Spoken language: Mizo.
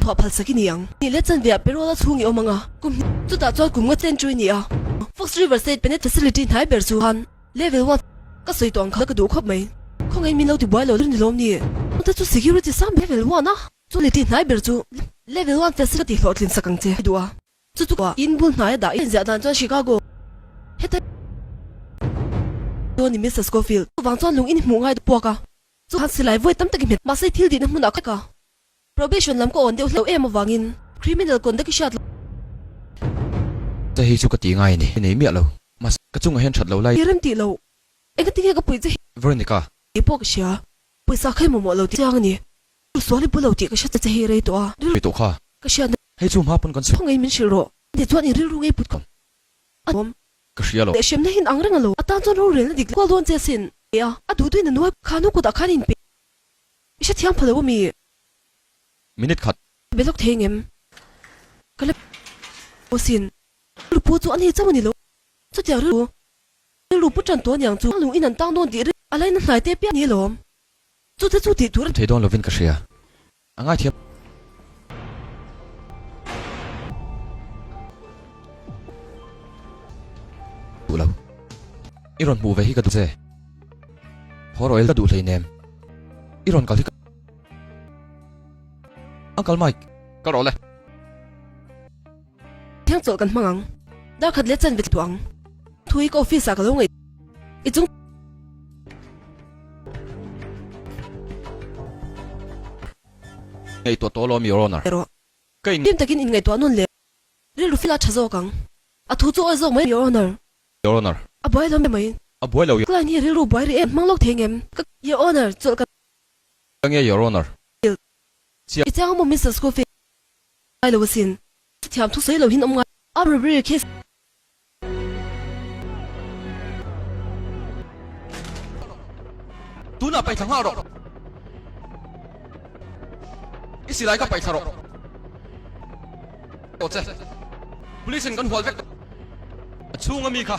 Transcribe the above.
chhuah phal sak i ni ang. Nih leh chanve ah parole a chhung i awm ang a, kum hnih chutah chuan kum nga chen chu i ni a. Fox River State Penitentiary hnai ber chu khan level one ka sawi tawh ang kha ka duh khawp mai. Khawngaih min lo ti buai lo ni lawm ni? Chungte chu security sang level one a chu liti hnai ber chu level one facility hlawhtlin sak ang che i duh a. Chu chu in bul hnaia dah i inziah dan chuan Chicago heta dawn ni Mister Scofield chuvang chuan lung in hmuh ngai puak a chu khan silai vawi tam tak i hmet mahse thil dihna hmunah kha ka Probation lam ka awn deuh hlauh em avangin criminal conduct i hriat loh. Che hei chu ka ti ngai a ni. I nei miah lo. Mahse ka chungah hian that lo lai. I rem tih loh. Engati nge ka puih che hi? Veronica. Tih pawh ka hria. Pawisa kha i mamawh lo tih chiang a ni. Ru sual i bu lo tih ka hria che hei rei tawh a. Rei tawh kha. Ka hriat na. Hei chu hma pawn kan sawi. Khawngaih min hrilh rawh. Ti chuan i rilru ngei put khawp a awm. Ka hria lo. Leh hremna hin ang reng a lo. A tan chuan rorelna dik kual dawn che asin. Ti a, a duh duhin a nuai kha nu kutah khan in pe. I hrethiam pha lo a mi? Minute khat. Be lawk thei ngem? Ka la asin. Rilru pu chu a ni chauh a ni lo. Chutiang rilru rilru pu tan tawh aniang chu lung in an tang dawn tih ri a laina hnai te piah ni alawm. Chute chu tih tur a. Thei dawn lovin ka hria. A ngaithiam. Duh lo. I rawn hmuh ve hi ka duh che. Haw rawh el ka duh hleinem. I rawn kal hi ka. Uncle Mike, kal rawh le. Thiang chawlh kan hmang ang. Dar khat leh chanve tluang. Thu hi ka office ah ka lo ngaih. I chung. Ngaihtuah tawh lo mi Your Honor. Erawh. Ka in. Tim takin inngaihtuah nawn leh rilru fila tha zawk ang. A thu chu awi zawk mai Your Honor. Your Honor. A buai lo mai. A buai lo. Client hi rilru buai rih em hmang lawk thei ngem. Ka. Your Honor, chawlh kan. Ka nge Your Honor. Chiah. I chiang maw Mister Scofield. Ngai lo asin. Thiam thu sawi lo hin awm ngai. A robbery case. Tunah paihthla nghal rawh. I silai kha paihthla rawh. Aw che. Police in kan hual vek tawh. A chhunga mi kha.